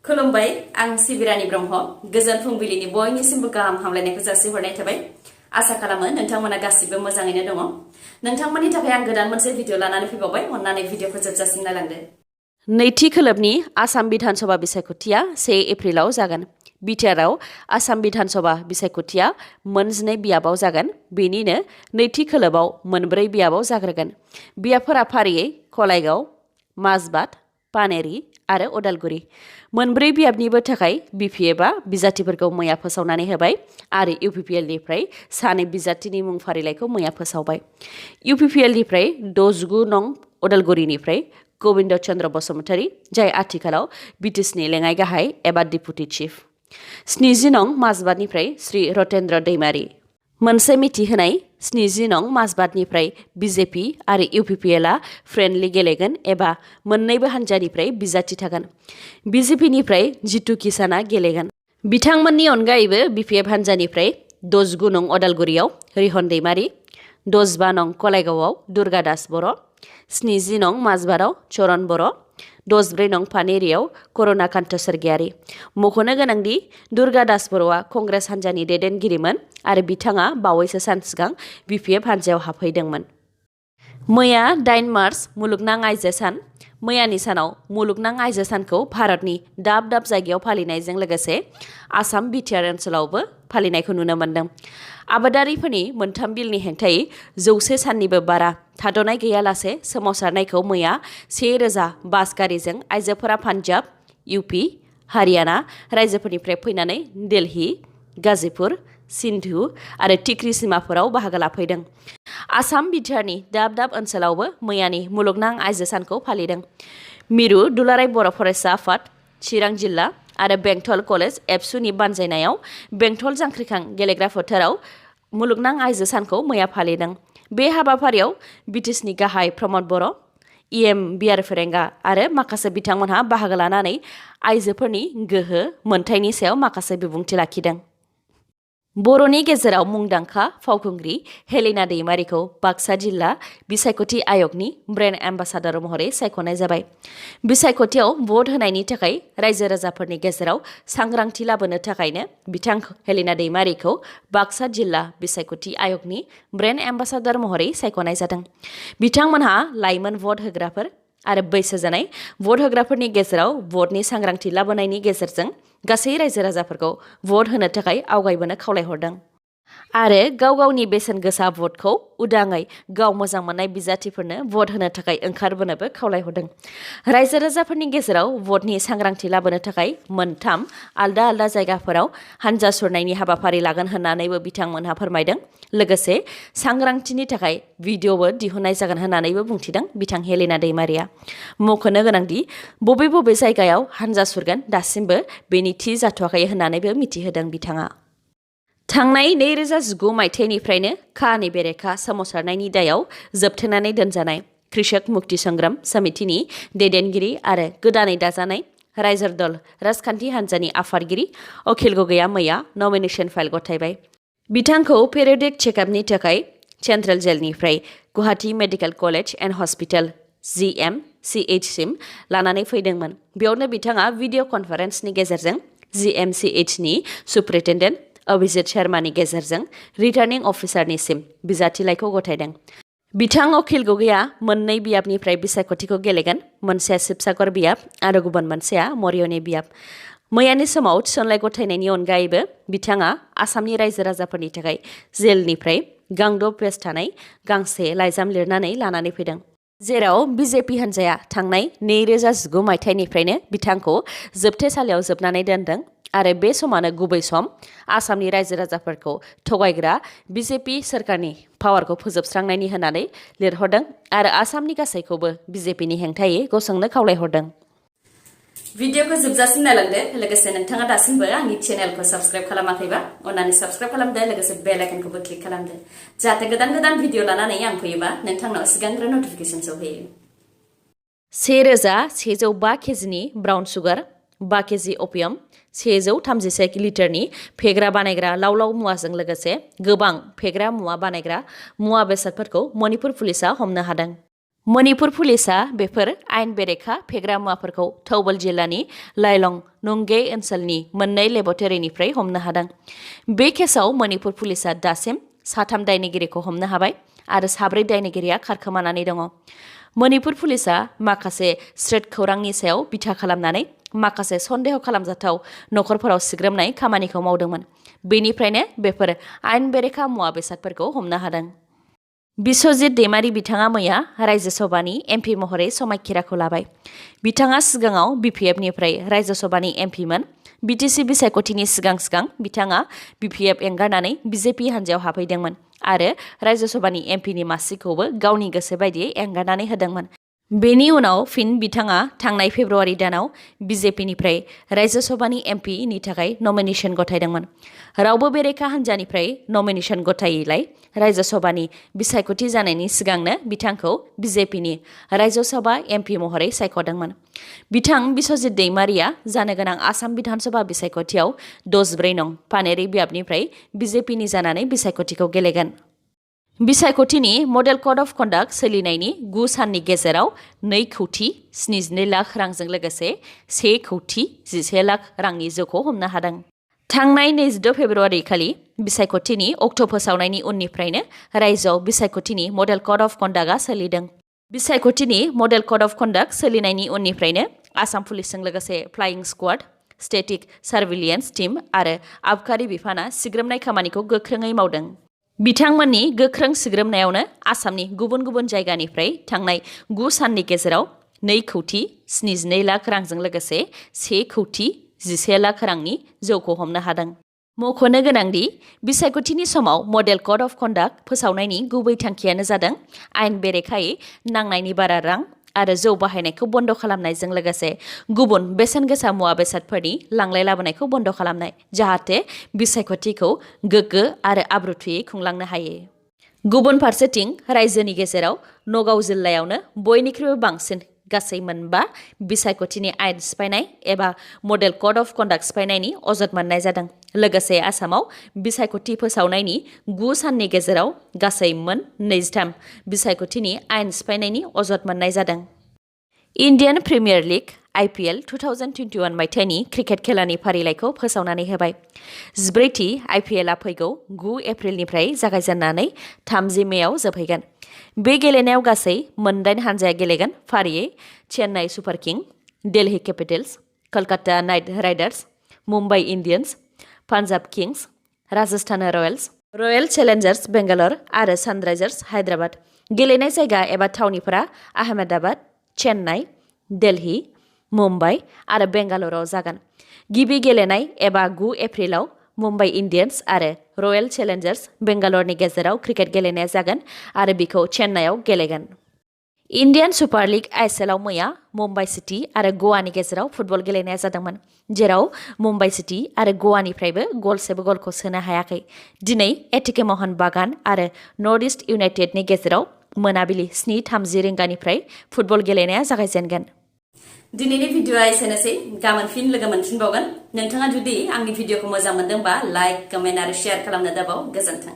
खुलुमबाय आं सिबिरानि ब्रह्म गोजोन फुंबिलिनि बयनिसिमबो गाहाम हामलायनायखौ जासिहरनाय थाबाय आसा खालामो नोंथांमोना गासिबो मोजाङैनो दङ नोंथांमोननि थाखाय आं गोदान मोनसे भिडिअ लानानै फैबावबाय अन्नानै भिडिअखौ जोबजासिम नायलांदो नैथि खोलोबनि आसाम बिधानसभा बिसायख'थिया 1 एप्रिलाव जागोन बिटिआरआव आसाम बिधानसभा बिसायख'थिया मोन 12 बियाबाव जागोन बेनिनो नैथि खोलोबाव मोन 4 बियाबाव जाग्रोगोन बियाबफोरा फारियै कलाइगाव माजबाद पानेरि आरो उदालगुरि मोनब्रै बियाबनिबो थाखाय BPFआ बिजाथिफोरखौ मैया फोसावनानै होबाय आरो UPPL निफ्राय सानै बिजाथिनि मुं फारिलाइखौ मैया फोसावबाय UPPL निफ्राय 69 नं उदालगुरिनिफ्राय गोविन्द चन्द्र बसुमतारी जाय आथिखालाव बिटिसिनि लेङाइ गाहाय एबा डिपुटि चिफ 70 नं माजबादनिफ्राय श्री रतेन्द्र दैमारी मोनसे मिथिहोनाय 70 नं माजबादनिफ्राय BJP आरो UPPLआ फ्रेन्डलि गेलेगोन एबा मोन्नैबो हान्जानिफ्राय बिजाथि थागोन BJP निफ्राय जितु किसाना गेलेगोन बिथांमोननि अनगायैबो BPF हान्जानिफ्राय 69 नं उदालगुरियाव रिहन दैमारी 65 नं कलाइगावआव दुर्गा दास बर' 70 नं माजबादाव चरण बर' 64 नं पानेरियाव करुणाकान्त सर्गियारी मख'नो गोनांदि दुर्गा दास बर'आ कंग्रेस हान्जानि दैदेनगिरिमोन आरो बिथाङा बावैसो सान सिगां BPF हान्जायाव हाबफैदोंमोन मैया 8 मार्च मुलुगनां आइजो सान मैयानि सानाव मुलुगनां आइजो सानखौ भारतनि दाब दाब जायगायाव फालिनायजों लोगोसे आसाम बिटिआर ओनसोलावबो फालिनायखौ नुनो मोन्दों आबादारिफोरनि मोनथाम बिलनि हेंथायै 100 साननिबो बारा थाद'नाय गैयालासे सोमावसारनायखौ मैया 1000 बास गारिजों आइजोफोरा पान्जाब UP हारियाना रायजोफोरनिफ्राय फैनानै दिल्ली गाजीपुर सिन्धु आरो टिक्री सिमाफोराव बाहागो लाफैदों आसाम बिटिआरनि दाब दाब ओनसोलावबो मैयानि मुलुगनां आइजो सानखौ फालिदों मिरु दुलाराय बर' फरायसा आफाद चिरां जिल्ला आरो बेंटल कलेज एबसुनि बानजायनायाव बेंटल जांख्रिखां गेलेग्रा फोथाराव मुलुगनां आइजो सानखौ मैया फालिदों बे हाबाफारियाव बिटिसिनि गाहाय प्रमद बर' EM बिआर फेरेंगा आरो माखासे बिथांमोनहा बाहागो लानानै आइजोफोरनि गोहो मोनथायनि सायाव माखासे बिबुंथि लाखिदों बर'नि गेजेराव मुंदांखा फावखुंग्रि हेलेना दैमारिखौ बाक्सा जिल्ला बिसायख'थि आयगनि ब्रेन्ड एम्बासाडर महरै सायख'नाय जाबाय बिसायख'थियाव भट होनायनि थाखाय रायजो राजाफोरनि गेजेराव सांग्रांथि लाबोनो थाखायनो बिथां हेलेना दैमारिखौ बाक्सा जिल्ला बिसायख'थि आयगनि ब्रेन्ड एम्बासाडर महरै सायख'नाय जादों बिथांमोनहा लाइमोन भट होग्राफोर आरो बैसो जानाय भट होग्राफोरनि गेजेराव भटनि सांग्रांथि लाबोनायनि गेजेरजों गासै रायजो राजाफोरखौ भट होनो थाखाय आवगायबोनो खावलायहरदों आरो गाव गावनि बेसेन गोसा भटखौ उदाङै गाव मोजां मोननाय बिजाथिफोरनो भट होनो थाखाय ओंखारबोनोबो खावलायहरदों रायजो राजाफोरनि गेजेराव भटनि सांग्रांथि लाबोनो थाखाय मोनथाम आलदा आलदा जायगाफोराव हान्जा सुरनायनि हाबाफारि लागोन होननानैबो बिथांमोनहा फोरमायदों लोगोसे सांग्रांथिनि थाखाय भिडिअबो दिहुननाय जागोन होननानैबो बुंथिदों बिथां हेलेना दैमारिया मख'नो गोनांदि बबे बबे जायगायाव हान्जा सुरगोन दासिमबो बेनि थि जाथ'वाखै होननानैबो मिथिहोदों बिथाङा थांनाय 2019 मायथाइनिफ्रायनो खानि बेरेखा सोमावसारनायनि दायाव जोबथेनानै दोनजानाय कृषक मुक्ति संग्राम समितिनि दैदेनगिरि आरो गोदानै दाजानाय रायजो दल राजखान्थि हान्जानि आफादगिरि अखिल गगैया मैया नमिनेशन फाइल गथायबाय बिथांखौ पेरियडिक चेकआपनि थाखाय सेन्ट्रेल जेलनिफ्राय Guwahati medical college and hospital GMCH सिम लानानै फैदोंमोन बेयावनो बिथाङा भिडिअ कनफारेन्सनि गेजेरजों GMCHनि सुप्रिटेन्डेन्ट अभिजित शर्मानि गेजेरजों रिटार्निं अफिसारनिसिम बिजाथिलाइखौ गथायदों बिथां अखिल गगैया मोननै बियाबनिफ्राय बिसायख'थिखौ गेलेगोन मोनसेया शिबसागर बियाब आरो गुबुन मोनसेया मरियनि बियाब मैयानि समाव थिसनलाइ गथायनायनि अनगायैबो बिथाङा आसामनि रायजो राजाफोरनि थाखाय जेलनिफ्राय गांद' पेज थानाय गांसे लाइजाम लिरनानै लानानै फैदों जेराव BJP हान्जाया थांनाय 2019 मायथाइनिफ्रायनो बिथांखौ जोबथेसालियाव जोबनानै दोनदों आरो बे समानो गुबै सम आसामनि रायजो राजाफोरखौ थगायग्रा BJP सोरखारनि पावारखौ फोजोबस्रांनायनि होननानै लिरहरदों आरो आसामनि गासैखौबो BJPनि हेंथायै गसंनो खावलायहरदों भिडिअखौ जोबजासिम नायलांदो लोगोसे नोंथाङा दासिमबो आंनि चेनेलखौ साबस्क्राइब खालामाखैबा अन्नानै साबस्क्राइब खालामदो लोगोसे बेल आइकनखौबो क्लिक खालामदो जाहाथे गोदान गोदान भिडिअ लानानै आं फैयोबा नोंथांनाव सिगांग्रो नटिफिकेसन सौहैयो 1105 केजिनि ब्राउन सुगार 5 केजि अपियम 136 लिटारनि फेग्रा बानायग्रा लाव मुवाजों लोगोसे गोबां फेग्रा मुवा बानायग्रा मुवा बेसादफोरखौ मणिपुर पुलिसा हमनो हादों मणिपुर पुलिसा बेफोर आयेन बेरेखा फेग्रा मुवाफोरखौ थौबल जिल्लानि लाइलं नंगे ओनसोलनि मोननै लेबरेटरिनिफ्राय हमनो हादों। बे केसाव मणिपुर पुलिसा दासिम 3 दायनिगिरिखौ हमनो हाबाय आरो 4 दायनिगिरिया खारखोमानानै दङ। मणिपुर पुलिसा माखासे स्ट्रेट खौरांनि सायाव बिथा खालामनानै माखासे सन्देह खालामजाथाव नखरफोराव सिग्रोमनाय खामानिखौ मावदोंमोन। बेनिफ्रायनो बेफोर आयेन बेरेखा मुवा बेसादफोरखौ हमनो हादों। बिश्वजित दैमारी बिथाङा मैया रायजो सभानि एमपि महरै समायखिराखौ लाबाय। बिथाङा सिगाङाव बिपिएफनिफ्राय रायजो सभानि एमपिमोन। बिटिसि बिसायख'थिनि सिगां बिथाङा बिपिएफ एंगारनानै बिजेपि हान्जायाव हाबहैदोंमोन आरो रायजो सभानि एमपिनि मासिखौबो गावनि गोसो बायदियै एंगारनानै होदोंमोन। बेनि उनाव फिन बिथाङा थांनाय फेब्रुवारि दानाव बिजेपिनिफ्राय रायजो सभानि एमपिनि थाखाय नमिनेशन गथायदोंमोन। रावबो बेरेखा हान्जानिफ्राय नमिनेशन गथायैलाय रायजो सभानि बिसायख'थि जानायनि सिगांनो बिथांखौ बिजेपिनि रायजो सभा एमपि महरै सायख'दोंमोन। बिथां बिश्वजित दैमारीया जानो गोनां आसाम बिधानसभा बिसायख'थियाव 64 नं पानेरि बियाबनिफ्राय बिजेपिनि जानानै बिसायख'थिखौ गेलेगोन। बिसायख'थिनि मडेल कड अफ कन्डाक्ट सोलिनायनि 9 साननि गेजेराव 2,72 लाख रांजों लोगोसे 1,11 लाख रांनि जौखौ हमनो हादों। थांनाय 22 फेब्रुवारि खालि बिसायख'थिनि अक्ट' फोसावनायनि उननिफ्रायनो रायजोआव बिसायख'थिनि मडेल कड अफ कन्डाक्टआ सोलिदों। बिसायख'थिनि मडेल कड अफ कन्डाक्ट सोलिनायनि उननिफ्रायनो आसाम पुलिसजों लोगोसे flying squad, static surveillance team आरो आबखारि बिफाना सिग्रोमनाय खामानिखौ गोख्रोङै मावदों। बिथांमोननि गोख्रों सिग्रोमनायावनो आसामनि गुबुन गुबुन जायगानिफ्राय थांनाय 9 साननि गेजेराव 2,72 लाख रांजों लोगोसे 1,11 लाख रांनि जौखौ हमनो हादों। मख'नो गोनांदि बिसायख'थिनि समाव मडेल कड अफ कन्डाक्ट फोसावनायनि गुबै थांखियानो जादों आयेन बेरेखायै नांनायनि बारा रां आरो जौ बाहायनायखौ बन्द खालामनायजों लोगोसे गुबुन बेसेन गोसा मुवा बेसादफोरनि लांलाय लाबोनायखौ बन्द खालामनाय, जाहाथे बिसायख'थिखौ गोग्गो आरो आब्रुथियै खुंलांनो हायो। गुबुन फारसेथिं रायजोनि गेजेराव नगाव जिल्लायावनो बयनिख्रुइबो बांसिन गासै 5 बिसायख'थिनि आयेन सिफायनाय एबा मडेल कड अफ कन्डाक्ट सिफायनायनि अजद मोननाय जादों। लोगोसे आसामाव बिसायख'थि फोसावनायनि 9 साननि गेजेराव गासै 23 बिसायख'थिनि आयेन सिफायनायनि अजद मोननाय जादों। इन्डियान प्रिमियार लीग IPL 2021 मायथाइनि क्रिकेट खेलानि फारिलाइखौ फोसावनानै होबाय। 14थि IPLआ फैगौ 9 एप्रिलनिफ्राय जागायजेननानै 30 मेआव जोबहैगोन। बे गेलेनायाव गासै 8 हानजाया गेलेगोन। फारियै Chennai Super Kings, Delhi Capitals, Kolkata Knight Riders, Mumbai Indians, Punjab Kings, Rajasthan Royals, Royal Challengers Bangalore आरो सानराइजार्स हायद्राबाद। गेलेनाय जायगा एबा थावनिफोरा आहमेदाबाद, चेन्नाई, दिल्ली, मुम्बाइ आरो बेंगालराव जागोन। गिबि गेलेनाय एबा 9 एप्रिलाव मुम्बाइ इन्डियन्स आरो रयेल चेलेन्जार्स बेंगालरनि गेजेराव क्रिकेट गेलेनाया जागोन आरो बिखौ चेन्नाईआव गेलेगोन। इन्डियान सुपार लीग ISLआव मैया मुम्बाइ सिटी आरो गवानि गेजेराव फुटबल गेलेनाया जादोंमोन, जेराव मुम्बाइ सिटी आरो गवानिफ्रायबो गलसेबो गलखौ सोनो हायाखै। दिनै एटिके महन बागान आरो नर्थ इस्ट इउनाइटेडनि गेजेराव मोनाबिलि 7:30 रिंगानिफ्राय फुटबल गेलेनाया जागायजेनगोन। दिनैनि भिडिअआ एसेनोसै। गाबोन फिन लोगो मोनफिनबावगोन। नोंथाङा जुदि आंनि भिडिअखौ मोजां मोनदोंबा लाइक, कमेन्ट आरो शेयार खालामनो दाबाव। गोजोन्थों।